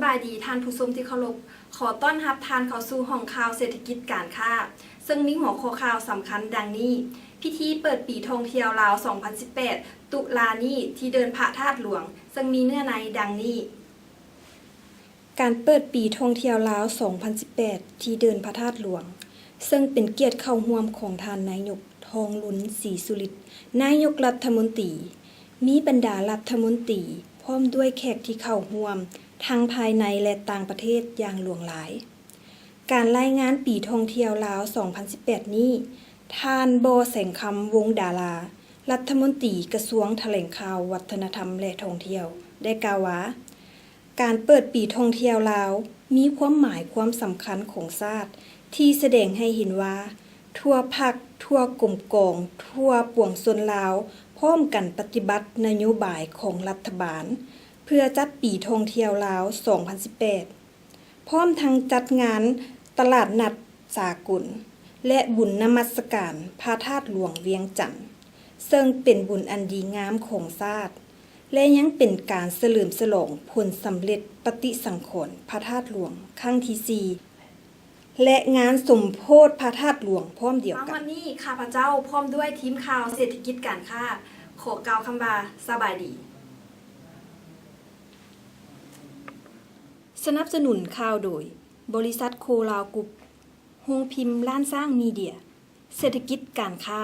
ບາຍດີທ່ານຜູ້ຊົມທີ່ເຄົາລົບ, ຂໍຕ້ອນຮັບທ່ານເຂົ້າສູ່ຫ້ອງຂ່າວເສດຖະກິດການຄ້າ, ເຊິ່ງມີຫົວຂໍ້ຂ່າວສຳຄັນດັ່ງນີ້: ພິທີເປີດປີທ່ອງທ່ຽວລາວສອງພັນສິບແປດ ຕຸລານີ້ທີ່ເດີ່ນພະທາດຫຼວງ, ເຊິ່ງມີເນື້ອໃນດັ່ງນີ້. ການເປີດປີທ່ອງທ່ຽວລາວສອງພັນສິບແປດ ທີ່ເດີ່ນພະທາດຫຼວງ ເຊິ່ງເປັນກຽດເຂົ້າຮ່ວມຂອງທ່ານນາຍົກ ທອງລຸນ ສີສຸລິດ ນາຍົກລັດຖະມົນຕີ, ມີບັນດາລັດຖະມົນຕີ ພ້ອມດ້ວຍແຂກທີ່ເຂົ້າຮ່ວມ ທັງພາຍໃນ ແລະ ຕ່າງປະເທດຢ່າງຫຼວງຫຼາຍ. ການລາຍງານປີທ່ອງທ່ຽວລາວສອງພັນສິບແປດນີ້, ທ່ານ ບໍ່ ແສງຄຳ ວົງດາລາ, ລັດຖະມົນຕີກະຊວງຖະແຫຼງຂ່າວ, ວັດທະນະທຳ ແລະ ທ່ອງທ່ຽວ ໄດ້ກ່າວວ່າ, ການເປີດປີທ່ອງທ່ຽວລາວ ມີຄວາມໝາຍຄວາມສຳຄັນຂອງຊາດ ທີ່ສະແດງໃຫ້ເຫັນວ່າ ທົ່ວພັກ, ທົ່ວກົມກອງ, ທົ່ວປວງຊົນລາວ ພ້ອມກັນປະຕິບັດນະໂຍບາຍຂອງລັດຖະບານ ເພື່ອຈັດປີທ່ອງທ່ຽວລາວສອງພັນສິບແປດ ພ້ອມທັງຈັດງານຕະຫຼາດນັດສາກົນ ແລະ ບຸນນະມັດສະການພະທາດຫຼວງວຽງຈັນ, ເຊິ່ງເປັນບຸນອັນດີງາມຂອງຊາດ ແລະ ຍັງເປັນການສະເຫຼີມສະຫຼອງຜົນສຳເລັດປະຕິສັງຂອນພະທາດຫຼວງຄັ້ງທີສີ່ ແລະ ງານສົມໂພດພະທາດຫຼວງພ້ອມດຽວກັນ. ມາຮອດນີ້ ຂ້າພະເຈົ້າພ້ອມດ້ວຍທີມຂ່າວເສດຖະກິດການຄ້າ ຂໍກ່າວຄຳວ່າ ສະບາຍດີ. ສະໜັບສະໜູນຂ່າວໂດຍ ບໍລິສັດໂຄລາວກຸບ, ໂຮງພິມລ້ານຊ້າງມີເດຍ, ເສດຖະກິດການຄ້າ.